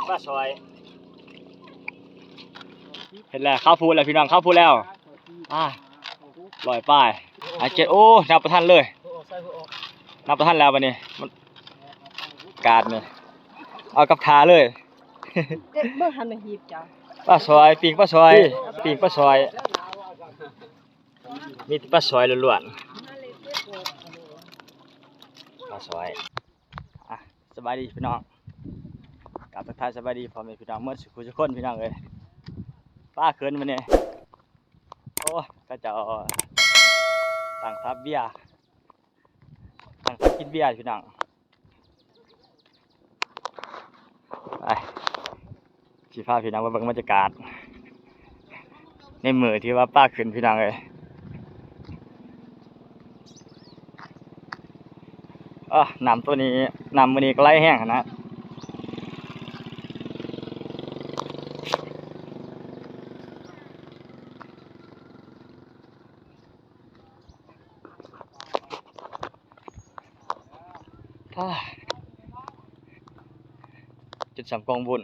ປາຊອຍ ເຫັນແລ້ວ ເຂົ້າພູແລ້ວພີ່ນ້ອງ ເຂົ້າພູແລ້ວ ອ່າ ຮ້ອຍປາຍ ອ່າ ເຈັດ ໂອ້ ນັບບໍ່ທັນເລີຍ ນັບບໍ່ທັນແລ້ວບັດນີ້ ມັນ ກາດນີ້ ເອົາກັບທ່າເລີຍ ເອີ ເບິ່ງຫັ້ນແມ່ນຮີບເຈົ້າ ປາຊອຍ ປີ້ງປາຊອຍ ປີ້ງປາຊອຍ ມີແຕ່ປາຊອຍລ້ວນໆ ປາຊອຍ ອ່ະ ສະບາຍດີພີ່ນ້ອງ ກາບທັກທາຍສະບາຍດີພໍ່ແມ່ພີ່ນ້ອງໝົດສູ່ຜູ້ສູ່ຄົນພີ່ນ້ອງເອີຍ ປາຂຶ້ນມື້ນີ້ ໂອ້ ເຂົາເຈົ້າຕັ້ງທັບເບຍ ຕັ້ງທັບກິນເບຍພີ່ນ້ອງ ໄປ ຊິພາພີ່ນ້ອງໄປເບິ່ງບັນຍາກາດ ໃນມື້ທີ່ວ່າປາຂຶ້ນພີ່ນ້ອງເອີຍ ເອີ ນ້ຳໂຕນີ້ ນ້ຳມື້ນີ້ກໍໄຫຼແຮງຂະໜາດ ອ້າ ຈົນສ່ຳກອງບຸນ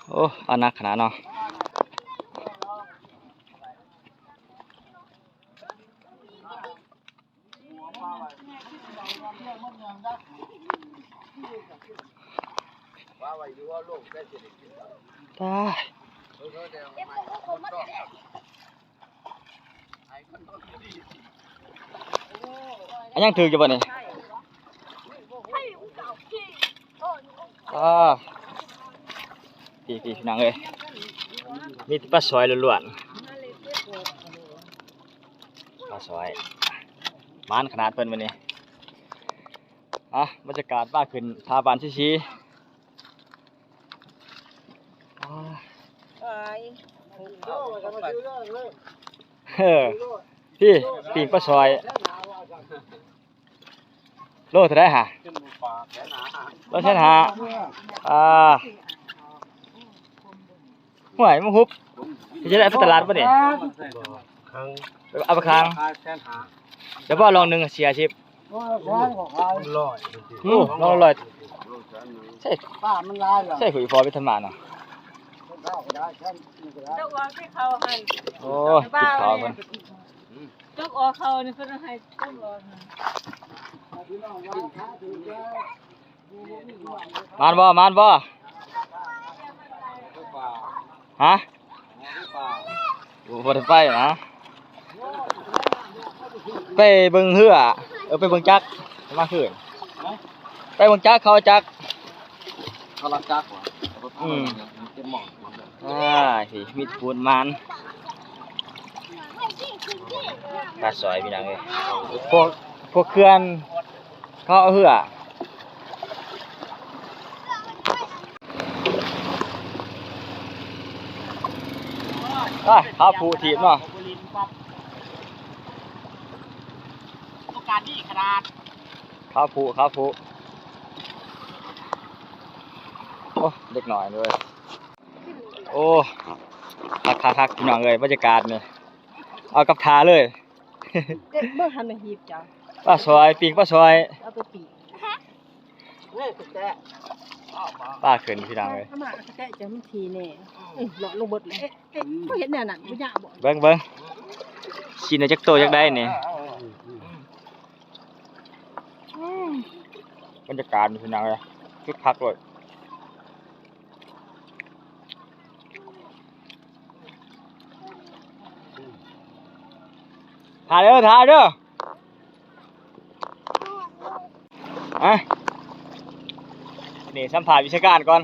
ໂອ້ ອາ ໜັກຂະໜາດເນາະ. ຕາຍ ອັນຍັງຖືກຢູ່ບໍ່ນີ້? ອ່າ ພີ່ໆ ພີ່ນ້ອງເອີຍ ມີແຕ່ປາຊອຍລ້ວນໆ ປາຊອຍ ໝານຂະໜາດເພິ່ນມື້ນີ້. ອ່ະ ບັນຍາກາດປາຂຶ້ນຜາບ້ານຊີຊີ ອ່າ ເອີ ພີ່ ປີ້ງປາຊອຍ ໂລເທົ່າໃດຫະ? ໂລແສນຫ້າ ອ່າ ຫ້ວຍ ມາຮຸບ ຊິໄດ້ໄປຕະຫຼາດບໍ່ນີ້? ເອົາໄປຄ້າງ ແລ້ວບໍ່ລອງໜຶ່ງ ສີ່ສິບ ໂອ້ ລອງລະຮ້ອຍ ໃສ່ ປາມັນຫຼາຍແລ້ວ ໃສ່ຫຸຍພໍເປັນທຳມານະ ຕົກອອກທີ່ເຂົາຫັ້ນ ໂອ້ຍ ຕິດເຂົາເພິ່ນ ຕົກອອກເຂົານີ້ເພິ່ນໃຫ້ຕົກອອກຫັ້ນ ມານບໍ່ ມານບໍ່? ຮະ? ໂອ້ ບໍ່ໄດ້ໄປນະ ໄປເບິ່ງເຮືອ ເອີ ໄປເບິ່ງຈັກ ມາຄືນ ໄປເບິ່ງຈັກ ເຂົາຈັກ ເຂົາລັກຈັກຫວາ? ອືມ ອ່າ ນີ້ມີແຕ່ປູນໝານ ປາຊອຍ ພີ່ນ້ອງເອີຍ ພວກ ພວກເຂື່ອນ ເຂົາເອົາເຮືອ ໄປ ຫາຜູ້ຖີບເນາະ ຕ້ອງການດີຂະໜາດ ຫາຜູ້ ຫາຜູ້ ໂອ້ ເດັກນ້ອຍເດ້ ໂອ້ ຄັກໆໆ ພີ່ນ້ອງເອີຍ ບັນຍາກາດນີ້ ເອົາກັບທ່າເລີຍ ເອີ ເບິ່ງຫັ້ນແມ່ນຮີບເຈົ້າ ປາຊອຍ ປີ້ງປາຊອຍ ເອົາໄປປີ້ງ ປາຂຶ້ນ ພີ່ນ້ອງເອີຍ ເອົາມາກະແຕະ ເຈົ້າມັນຖີ່ແນ່ ເອີ ເລາະລົງເບິດເລີຍ ເອີ ເອີ ເຂົາເຮັດແນວນັ້ນບໍ່ຍາກບໍ່ ເບິ່ງ ເບິ່ງ ຊິໄດ້ຈັກໂຕ ຈັກໄດ້ນີ້ ບັນຍາກາດ ພີ່ນ້ອງເອີຍ ຄຶກຄັກໂລດ ຖ້າເດີ ຖ້າເດີ ອະ ນີ້ສຳພາດວິຊາການກ່ອນ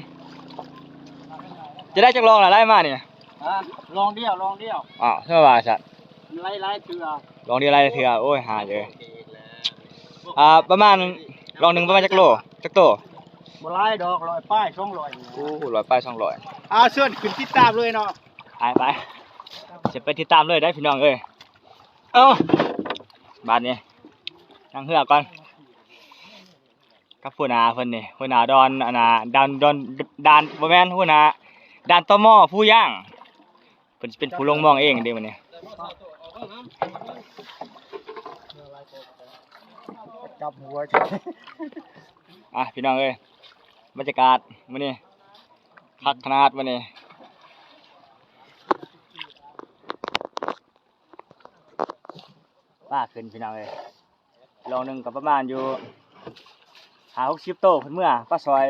ຈະໄດ້ຈັກລອງລະ ໄລ່ມານີ້? ຮະ? ລອງດຽວ ລອງດຽວ ອ້າວ ຄືວ່າຊັ້ນ ໄລ່ຫຼາຍເທື່ອ ລອງດຽວຫຼາຍເທື່ອ ໂອ້ຍ ຫາເດີ ອ່າ ປະມານ ລອງໜຶ່ງປະມານຈັກໂລ ຈັກໂຕ? ບໍ່ຫຼາຍດອກ ຮ້ອຍປາຍ ສອງຮ້ອຍ ໂອ້ ຮ້ອຍປາຍ ສອງຮ້ອຍ ອ່າ ເຊີນຂຶ້ນຕິດຕາມເລີຍເນາະ ໄປ ໄປ ຊິໄປຕິດຕາມເລີຍເດີ ພີ່ນ້ອງເອີຍ ເອົ້າ ບາດນີ້ ນັ່ງເຮືອກ່ອນ ກັບຫົວໜ້າເພິ່ນນີ້ ຫົວໜ້າດອນ ອັນນ່າ ດານ ດອນ ດານ ບໍ່ແມ່ນ ຫົວໜ້າດ່ານ ຕມ ພູຢາງ ເພິ່ນຊິເປັນຜູ້ລົງມອງເອງເດ້ມື້ນີ້ ຈັບຫົວ ອ່ະ ພີ່ນ້ອງເອີຍ ບັນຍາກາດມື້ນີ້ຄັກຂະໜາດມື້ນີ້ ປາຂຶ້ນພີ່ນ້ອງເອີຍ ລອງໜຶ່ງກໍປະມານຢູ່ຫ້າຫົກສິບໂຕ ເພິ່ນເມືອປາຊອຍ.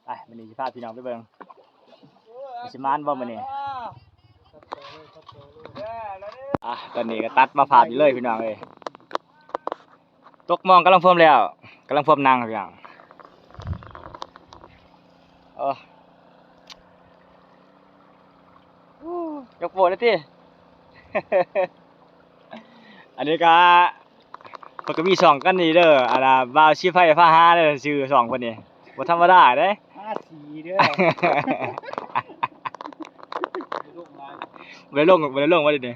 ໄປ ມື້ນີ້ຊິພາພີ່ນ້ອງໄປເບິ່ງ ຊິມານບໍ່ມື້ນີ້. ອ່ະ ຕອນນີ້ກໍຕັດມາພາບນີ້ເລີຍພີ່ນ້ອງເອີຍ ຕົກມອງກຳລັງພວມແລ້ວ ກຳລັງພວມນັ່ງພີ່ນ້ອງ. ເອີ ຍົກໂປ້ໄດ້ຕິ. ອັນນີ້ກໍ ເພິ່ນກໍມີຊ່ອງກັນນີ້ເດີ ອັນນ່າ ບ່າວສີໄຟພາຫາເດີ ຊື່ຊ່ອງເພິ່ນນີ້ ບໍ່ທຳມະດາເດ້ ພາສີເດີ. ບໍ່ໄດ້ລົງ ບໍ່ໄດ້ລົງວ່າເດນີ້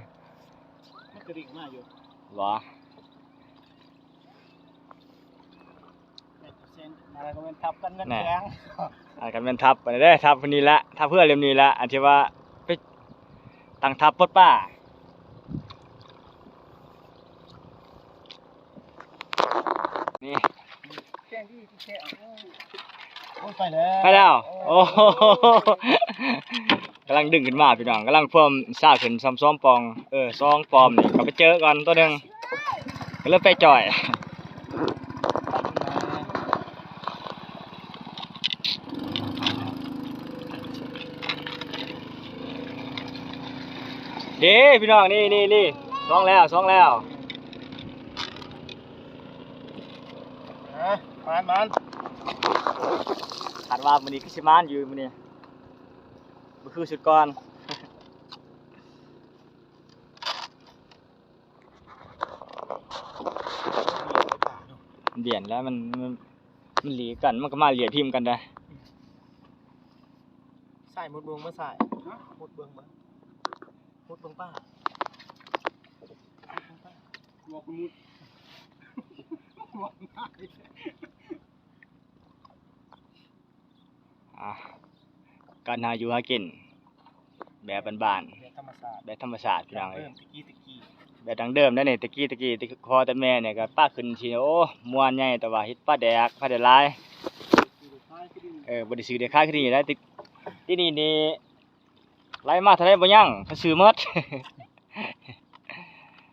ມັນກະດິກມາຢູ່ ບໍ່? ອັນນັ້ນກໍແມ່ນທັບກັນແມ່ນແຂງ ອັນນັ້ນກໍແມ່ນທັບ ອັນນີ້ເດ້ ທັບນີ້ລະ ທັບເຮືອເຫຼັ້ມນີ້ລະ ອັນທີ່ວ່າໄປຕັ້ງທັບປົດປາ ນີ້ ໂອ້ຍ ໄປແລ້ວ ໄປແລ້ວ ໂອ້ ໂອ້ ກຳລັງດຶງຂຶ້ນມາພີ່ນ້ອງ ກຳລັງພວມຊາຂຶ້ນຊ້ຳສອງປ່ອງ ເອີ ສອງປ້ອມນີ້ ກໍໄປເຈີກ່ອນຕົວໜຶ່ງ ກໍເລີຍໄປຈ່ອຍ ເດ້ພີ່ນ້ອງ ນີ້ ນີ້ ນີ້ ສອງແລ້ວ ສອງແລ້ວ ມານ ມານ ຄາດວ່າມື້ນີ້ຄືຊິມານຢູ່ມື້ນີ້ ບໍ່ຄືຊຸດກ່ອນ. ມັນບຽນແລ້ວ ມັນ ມັນ ມັນຫຼີກກັນ ມັນກໍມາລຽບທີມກັນໄດ໋ ສາຍມຸດເບິ່ງ ມາສາຍ ມຸດເບິ່ງ ເບິ່ງ ມຸດເບິ່ງປ້າ ມຸດເບິ່ງປ້າ ບອກມຸດ ບອກ ອ່າ ການຫາຢູ່ຫາກິນແບບບ້ານໆ ແບບທຳມະຊາດ ແບບທຳມະຊາດພີ່ນ້ອງເອີຍ ແບບດັ່ງເດີມໄດ໋ນີ້ ແຕ່ກີ້ ແຕ່ກີ້ ແຕ່ພໍ່ແຕ່ແມ່ນີ້ກໍປາຂຶ້ນຊິ ໂອ້ ມ່ວນໃຫຍ່ ແຕ່ວ່າເຮັດປາແດກ ປາໄດ້ຫຼາຍ ເອີ ບໍ່ໄດ້ຊື້ໄດ້ຂາຍຄືນີ້ໄດ໋ ແຕ່ ແຕ່ນີ້ນີ້ໄລ່ມາເທົ່າໃດບໍ່ຍັງ ເຂົາຊື້ໝົດ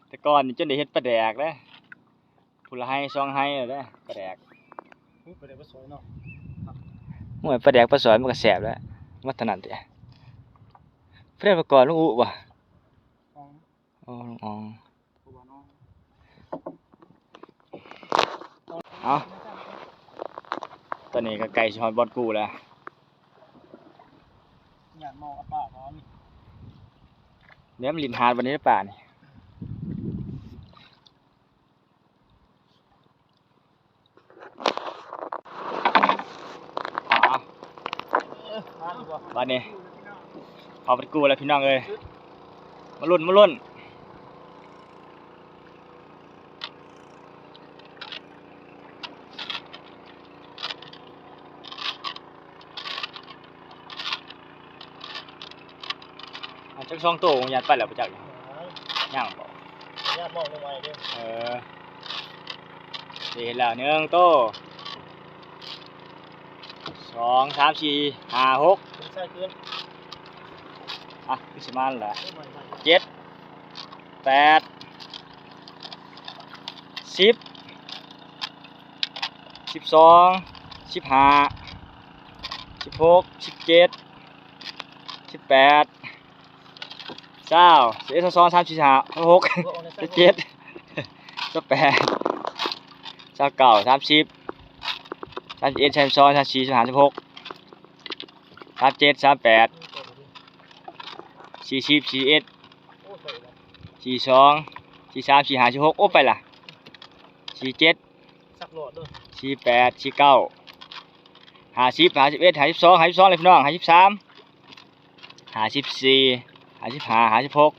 ແຕ່ກ່ອນນີ້ຈົນໄດ້ເຮັດປາແດກເດ້. ຜູ້ລະໄຮ່ສອງໄຮ່ແລ້ວເດ້ ປາແດກ ໂອ້ຍ ປາແດກປາສອຍເນາະ ໂອ້ຍ ປາແດກປາສອຍມັນກໍແຊບແລ້ວ ມັນເທົ່ານັ້ນຕິ ປາແດກປາກອນລຸງອຸບໍ່ ອອງ ໂອ້ ອອງ ເອົາ ຕອນນີ້ກໍໃກ້ຊິຮອດບ່ອນກູ້ແລ້ວ ຢ້ານເມົາອາປາບໍ່ນີ້ ແນມຫຼິ້ນຫາດບັດນີ້ປານີ້. ອ່າ ບາດນີ້ ເອົາໄປກູ້ແລ້ວພີ່ນ້ອງເອີຍ ມາລຸ້ນ ມາລຸ້ນ. ອາ ຈັກສອງໂຕ ຢ້ານໄປແລ້ວບໍ່ຈັກ ຍັງບໍ່ ຢ້ານມອງໄວໆເດ້ ເອີ ເຫັນແລ້ວ ໜຶ່ງໂຕ ສອງ ສາມ ສີ່ ຫ້າ ຫົກ ຂຶ້ນໃສ່ຂຶ້ນ ອ່ະ ຄືຊິມາແລ້ວ ເຈັດ ແປດ ສິບ ສິບສອງ ສິບຫ້າ ສິບຫົກ ສິບເຈັດ ສິບແປດ ຊາວ ສິບເອັດ ຊາວສອງ ຊາວສາມ ຊາວສີ່ ຊາວຫ້າ ຊາວຫົກ ຊາວເຈັດ ຊາວແປດ ຊາວເກົ້າ ສາມສິບ ສາມສິບເອັດ ສາມສິບສອງ ສາມສິບສີ່ ສາມສິບຫ້າ ສິບຫົກ ສາມເຈັດ ສາມແປດ ສີ່ສິບ ສີ່ສິບເອັດ ສີ່ສິບສອງ ສີ່ສິບສາມ ສີ່ສິບຫ້າ ສິບຫົກ ໂອ້ ໄປລະ ສີ່ສິບເຈັດ ສີ່ສິບແປດ ສີ່ສິບເກົ້າ ຫ້າສິບ ຫ້າສິບເອັດ ຫ້າສິບສອງ ຫ້າສິບສອງ ເລີຍພີ່ນ້ອງ ຫ້າສິບສາມ ຫ້າສິບສີ່ ຫ້າສິບຫ້າ ຫ້າສິບຫົກ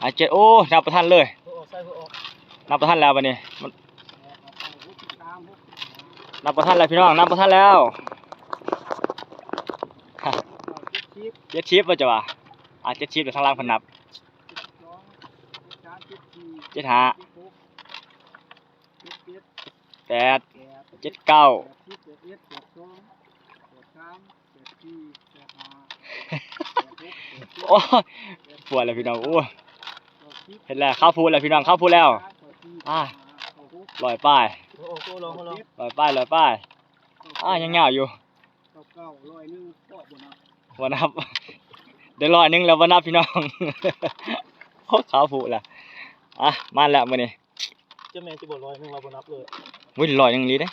ຫ້າສິບເຈັດ ໂອ້ ນັບບໍ່ທັນເລີຍ ນັບບໍ່ທັນແລ້ວບັດນີ້ ນັບບໍ່ທັນແລ້ວພີ່ນ້ອງ ນັບບໍ່ທັນແລ້ວ ເຈັດສິບ ເຈັດສິບບໍ່ເຈົ້າວ່າ ອ່າ ເຈັດສິບ ແລ້ວທາງຫຼັງເພິ່ນນັບ ເຈັດຫ້າ ແປດ ເຈັດເກົ້າ ໂອ້ຍ ປວດແລ້ວພີ່ນ້ອງ ໂອ້ຍ ເຮັດແລ້ວ ເຂົ້າພູແລ້ວພີ່ນ້ອງ ເຂົ້າພູແລ້ວ ອ່າ ຮ້ອຍປາຍ ຮ້ອຍປາຍ ຮ້ອຍປາຍ ອ່າ ຍັງຍາວຢູ່ ເກົ້າເກົ້າ ຮ້ອຍໜຶ່ງ ບໍ່ນັບ ບໍ່ນັບ ໄດ້ຮ້ອຍໜຶ່ງແລ້ວບໍ່ນັບພີ່ນ້ອງ ໂອ້ ເຂົ້າພູແລ້ວ ອ່ະ ມາແລ້ວມື້ນີ້ ເຈົ້າແມ່ນຊິບໍ່ຮ້ອຍໜຶ່ງ ເຮົາບໍ່ນັບເລີຍ ໂອ້ຍ ຮ້ອຍໜຶ່ງອີ່ຫຼີເດ້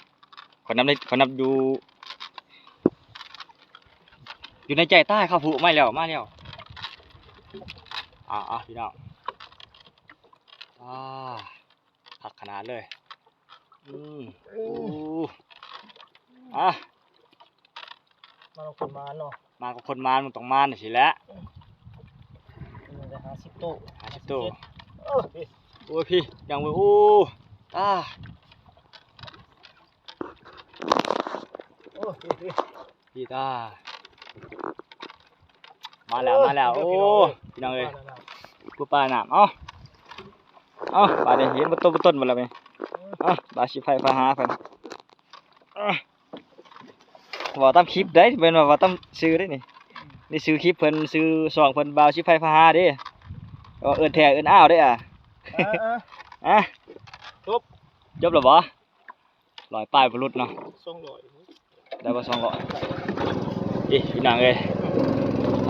ຂ້ອຍນັບໄດ້ ຂ້ອຍນັບຢູ່ ຢູ່ໃນໃຈ ຕາຍ ເຂົ້າພູ ມາແລ້ວ ມາແລ້ວ ອ່າ ອ່າ ພີ່ນ້ອງ ອ່າ ຄັກຂະໜາດເລີຍ ອືມ ໂອ້ ອ່າ ມາກັບຄົນມານເນາະ ມາກັບຄົນມານ ມັນຕ້ອງມານຈັ່ງຊີ້ແຫຼະ ອືມ ໄດ້ຫ້າສິບໂຕ ຫ້າສິບໂຕ ໂອ້ຍ ພີ່ ຍັງເບິ່ງ ໂອ້ ຕາ ໂອ້ ພີ່ ພີ່ ພີ່ ຕາ ມາແລ້ວ ມາແລ້ວ ໂອ້ ພີ່ນ້ອງເອີຍ ມາແລ້ວ ຜູ້ປານ້ຳ ເອົາ ເອົາ ບາດນີ້ເຫັນບໍ່ຕົ້ນບໍ່ຕົ້ນໝົດແລ້ວນີ້ ເອົາ ບາວຊິໄພພາຫາເພິ່ນ ເອົາ ເວົ້າຕາມຄລິບເດ້ ແມ່ນວ່າເວົ້າຕາມຊື່ເດ້ນີ້ ນີ້ຊື່ຄລິບເພິ່ນ ຊື່ຊ່ອງເພິ່ນ ບ່າວຊິໄພພາຫາເດ້ ເອີ້ນແທ້ເອີ້ນອ້າວເດ້ອະ ເອີ ເອີ ອະ ຈົບ ຈົບແລ້ວບໍ່? ຮ້ອຍປາຍບໍ່ຫຼຸດເນາະ ສອງຮ້ອຍ ໄດ້ບໍ່ ສອງຮ້ອຍ ອີ ພີ່ນ້ອງເອີຍ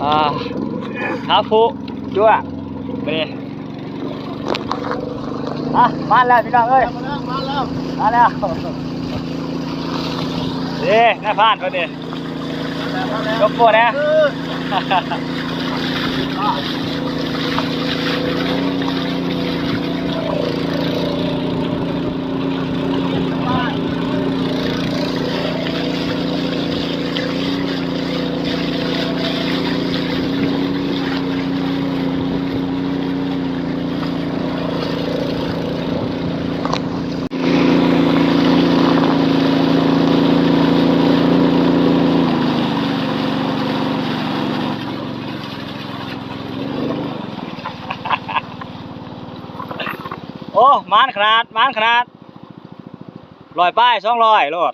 ອ່າ ຄາຟູ ຈົວ ມື້ນີ້ ອ່ະ ມາແລ້ວພີ່ນ້ອງເອີຍ ມາແລ້ວ ມາແລ້ວ ມາແລ້ວ ເດ້ ນາຍພານເພິ່ນນີ້ ມາແລ້ວ ມາແລ້ວ ຍົກໂປ້ແດ່ ເອີ ໂອ້ ມານຂະໜາດ ມານຂະໜາດ ຮ້ອຍປາຍ ສອງຮ້ອຍໂລດ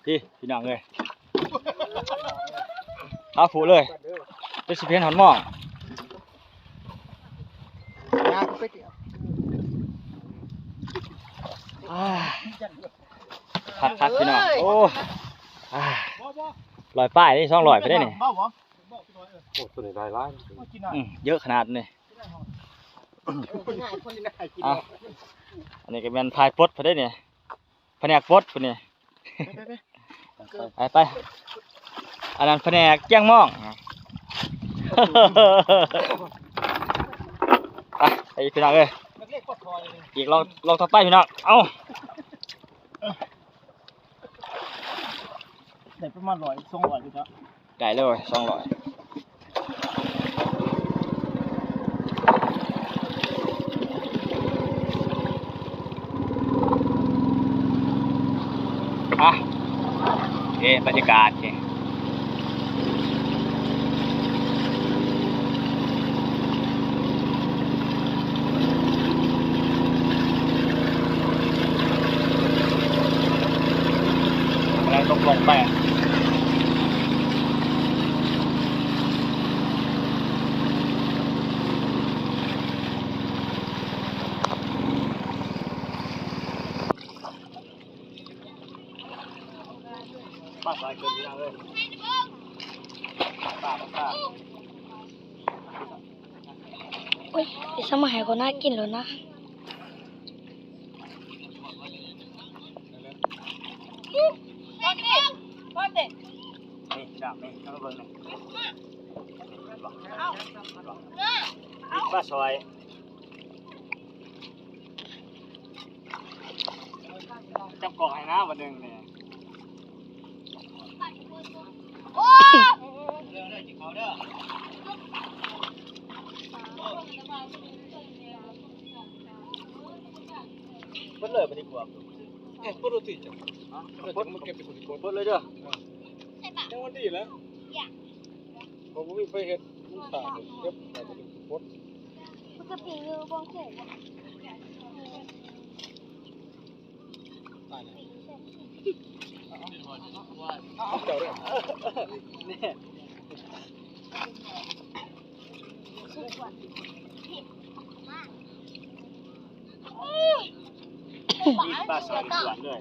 ພີ່ ພີ່ນ້ອງເອີຍ ເອົາຜູ້ເລີຍ ຈະຊິເຫັນຮອດໝ້ອງ ອ່າ ຄັກໆ ພີ່ນ້ອງ ໂອ້ ອ່າ ຮ້ອຍປາຍເດ້ ສອງຮ້ອຍພຸ້ນເດ້ນີ້ ໂອ້ ໂຕນີ້ໄດ້ຫຼາຍ ອືມ ເຍອະຂະໜາດນີ້ ອ່າ ອັນນີ້ກໍແມ່ນຝ່າຍປົດພຸ້ນເດ້ນີ້ ພະແນກປົດພຸ້ນນີ້ ໄປໆ ໄປໆ ອັນນັ້ນພະແນກຈ້ຽງມອງ ໄປ ໄປ ພີ່ນ້ອງເອີຍ ອີກລອກ ລອກຕໍ່ໄປ ພີ່ນ້ອງ ເອົາ ໄດ້ປະມານຮ້ອຍ ສອງຮ້ອຍຢູ່ເນາະ ໄດ້ເລີຍ ສອງຮ້ອຍ ອ່ະ ໂອເຄ ບັນຍາກາດ ໂອເຄ ກຳລັງຕົກລົງໄປ ປາສາຍເກີນ ພີ່ນ້ອງເອີຍ ປາ ປາ ປາ. ໂອ້ຍ ໄປສະໝັກໃຫ້ກໍໜ້າກິນໂລດນະ ນີ້ ພີ່ນ້ອງ ນີ້ ເອົາມາເບິ່ງນີ້ ນີ້ ນີ້ປາຊອຍ. ຈັບກ້ອງໃຫ້ນະ ບັດໜຶ່ງນີ້ ໂອ້ ເບິດເລີຍ ບັດນີ້ກວມ ເອີ ເບິດໂລດຕິ ເອົາ ເບິດ ເອົາມາເກັບໃສ່ຄົນ ເບິດເລີຍເດີ ເອີ ຍັງມັນດີແລ້ວ. ໄປເຮັດ ມັນຕາຍເກັບໄປບໍ່ໄດ້ປົດ ມັນກໍປີຢູ່ບ່ອນເຂດ ຕາຍແລ້ວ ເຈົ້າເດ້ ມີປາສາຍດ້ວນເລີຍ.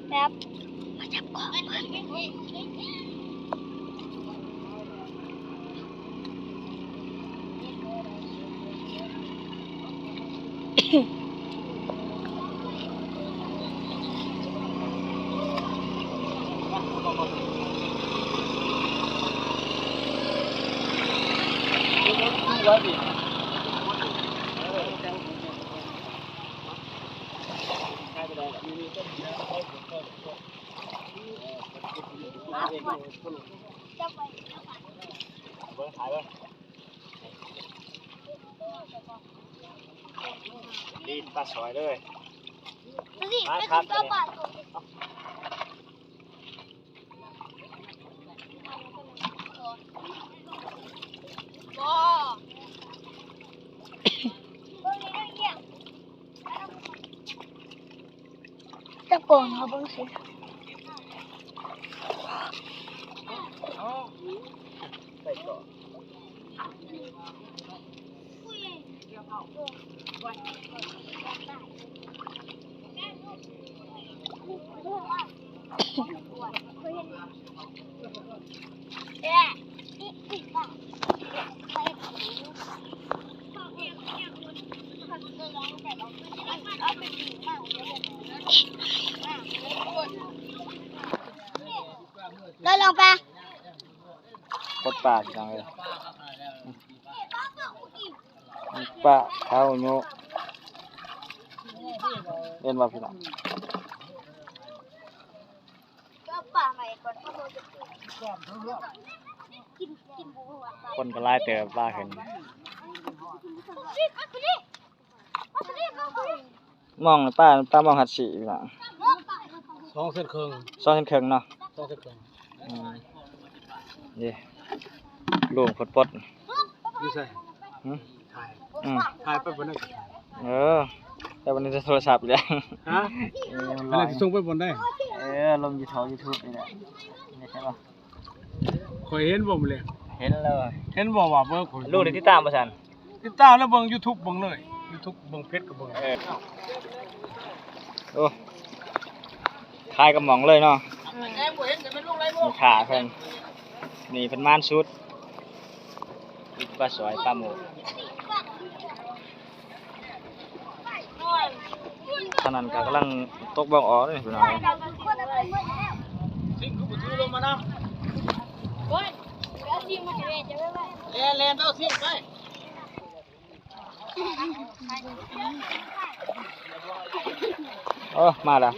ແປັບ ມາຈັບຂອງເພິ່ນ. ນີ້ປາສອຍເລີຍ ມາຄັກເລີຍ. ຈັບກ່ອນເຮົາເບິ່ງຊິ ເດີນລົງໄປ ປົດປາ ພີ່ນ້ອງເອີຍ. ປາເຂົາໂຍ ເຫັນບໍ່ພີ່ນ້ອງ? ເອົາປາໃໝ່ກ່ອນ ເຂົາບໍ່ຢາກກິນ ກິນ ກິນບໍ່ຫວານປາ ຄົນກໍຫຼາຍເຕີບ ປາຂຶ້ນ. ມອງປາ ປາມອງຮັດສີພີ່ນ້ອງ ສອງເຊັນເຄິ່ງ ສອງເຊັນເຄິ່ງເນາະ ສອງເຊັນເຄິ່ງ. ອືມ ນີ້ ໂລ່ງປົດໆ. ຢູ່ໃສ? ຫຶ? ຖ່າຍ ອືມ ຖ່າຍໄປບ່ອນໃດ? ເອີ ແຕ່ວັນນີ້ໂທລະສັບອີກແລ້ວ ຮະ? ເອີ ມັນຫຼາຍ ຊິສົ່ງໄປບ່ອນໃດ? ເອີ ລົງຢູທູບ ຢູທູບນີ້ແຫຼະ ເຫັນບໍ່? ຂ້ອຍເຫັນບໍ່ມື້ແລງ? ເຫັນແລ້ວ ເຫັນບໍ່ວ່າເບິ່ງຂ້ອຍ ລູກໄດ້ຕິດຕາມບໍ່ຊັ້ນ? ຕິດຕາມແລ້ວ ເບິ່ງຢູທູບເບິ່ງເລີຍ ຢູທູບເບິ່ງເພຈກໍເບິ່ງ. ເອີ ໂອ້ ຂາຍກັບໝ່ອງເລີຍເນາະ ແມ່ຄ້າເພິ່ນ ນີ້ເພິ່ນມານສຸດ ມີປາສອຍ ປາໝູ ທາງນັ້ນກໍກຳລັງຕົກບ່ອງອອກເດ້ພີ່ນ້ອງເອີຍ. ຊິງຄືບໍ່ຖືລົງມານຳ ໂອ້ຍ ເອົາຊິງມາໃຫ້ແມ່ ຈະໄປໄວ້ ແລ່ນ ແລ່ນ ເອົາຊິງໄປ. ໂອ້ ມາແລ້ວ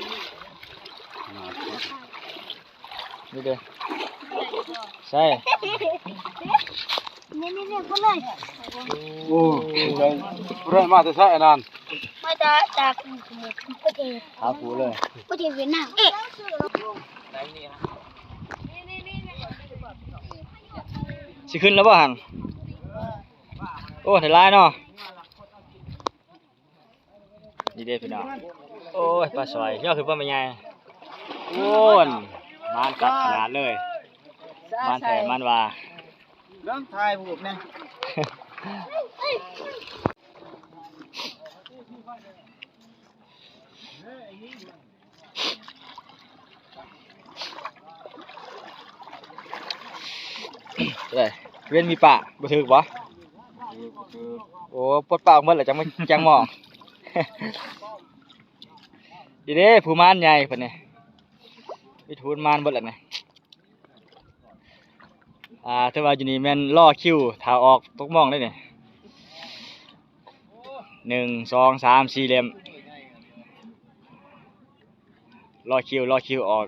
ນີ້ເດ້ ໃສ່ ນີ້ໆໆ ເອົາເລີຍ. ໂອ້ ຜູ້ໃດມາແຕ່ໃສອັນນັ້ນ? ມາຈາກ ຈາກປະເທດ ຫາຜູ້ເລີຍ ປະເທດຫວຽດນາມ. ເອະ ຊິຂຶ້ນແລ້ວບໍ່ຫັ້ນ? ໂອ້ ໄດ້ຫຼາຍເນາະ. ນີ້ເດ້ພີ່ນ້ອງ ໂອ້ຍ ປາສອຍ ຍໍຂຶ້ນ ປາແມ່ໃຫຍ່. ໂອ້ຍ ມານຄັກຂະໜາດເລີຍ ມານແທ້ມານວ່າ. ເບິ່ງຖ່າຍຮູບແດ່. ເອີຍ ເວັນມີປາ ບໍ່ຖືກບໍ່? ໂອ້ ປົດປາອອກໝົດແລ້ວ ຈັ່ງມາ ຈັ່ງມອງ. ດີເດ້ ຜູ້ມານໃຫຍ່ເພິ່ນນີ້ ມີທຸນມານເບິດແລ້ວນີ້. ອ່າ ຖືວ່າຢູ່ນີ້ແມ່ນລໍຄິວຖ້າອອກຕົກມອງເດ້ນີ້ ໜຶ່ງ ສອງ ສາມ ສີ່ເຫຼັ້ມ ລໍຄິວ ລໍຄິວອອກ.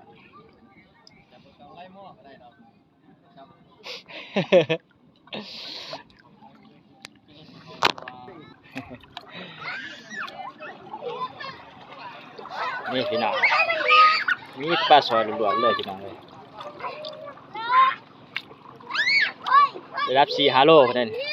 ນີ້ພີ່ນ້ອງ ມີປາຊອຍລ້ວນໆເລີຍພີ່ນ້ອງເອີຍ ລະດັບສີ່ຫ້າໂລພຸ້ນເດ້.